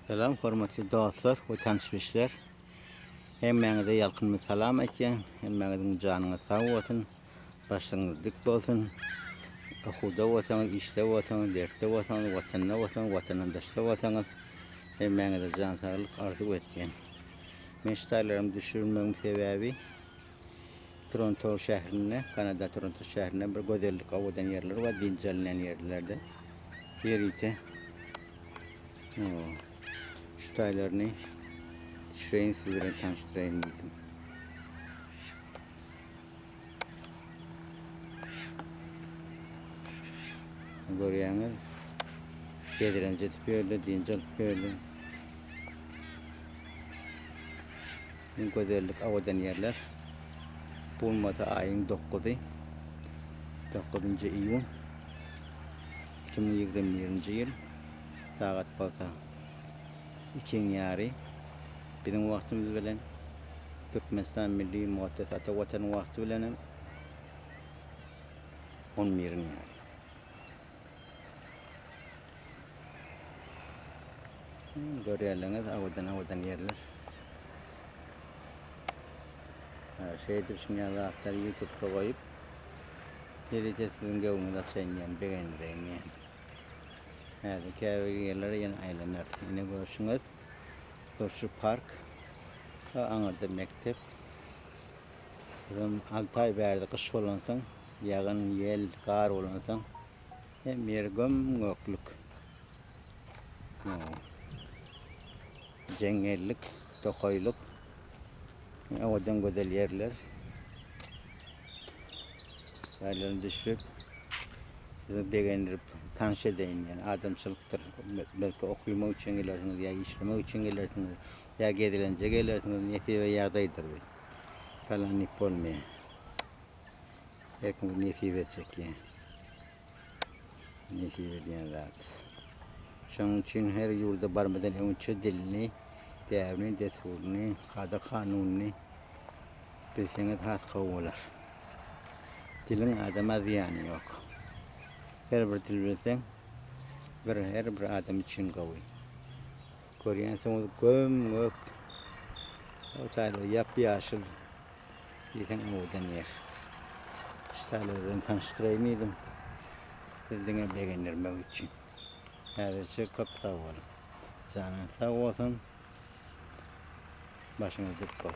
Salam hormatly dostlar we tanyş-bilişler. Hemmäňize ýalkymly salam aýtýan. Hemmäňiziň janyňyz sag bolsun, başyňyz dik bolsun. Okuwda bolsaňyz, işde bolsaňyz, dersde bolsaňyz, watanda bolsaňyz, watandan daşda bolsaňyz, hemmäňize jan saglyk arzuw etýän. Men şu taýlarymy düşürmegiň sebäbi Toronto şäherinde, Kanada Toronto şäherinde bir gözellik owadan ýerler bar, dynç alynýan ýerlerde. Ýörite şu taýlaryny düşüreýin siz bilen tanyşdyraýyn diýdim. Görýäňiz, gezelenç edip ýörler, dynç alyp ýörler. Iň gözellik owadan ýerler. Bolmasa aýyň dokuzy, dokuzynjy iýun 2021-nji ýyl sagat bolsa ikiň ýary biziň wagtymyz bilen Türkmenistan milli mukaddes ata Watanyň wagty bilenem on biriň ýary. Görýärleriňiz owadan owadan ýerler. Şeýdip şuny zatlary YouTube'da goýup ýerite siziň göwnüňizi açaýyn diýen, begendireýin diýen. Häzir käbir ýerlere ýene aýlanar. Ine görşüňiz durşy park. Aňyrda mekdep. Bizem 6 aý bärde gyş bolansoň, ýagyn, ýel, gar bolansoň Hem ýeri göm-göklük. Jeňňellik, tokaýlyk. Owadan gözel ýerler. Ýerlerini düşürip, sizi begendirip, tanyş edeýin diýen adamçylykdyr. Belki okymak üçin gelersiňiz, ýa işlemek üçin gelersiňiz, ýa gezelenje gelersiňiz, nesibe ýagdaýdyr bu. Palan diýip bolmaýar. Her kim bir nesibe çekýär. Nesibe diýen zat. Şonuň üçin her ýurda barmadan öňçe dilini, däbini, dessuryny, kada-kanunyny bilseňiz has gowy bolar. Diliň adama zyýany ýok. Her bir dil bilseň, bir her bir adam üçin gowy. Görýänsiňiz göm-gök, o taýlar ýap-ýaşyl. Diýseň owadan ýer. Şu taýlar bilen tanyşdyraýyn diýdim. Sizi diňe begendirmek üçin. Häzirçe köp sag boluň. Janyňyz sag bolsun. Başyňyz dik bolsun.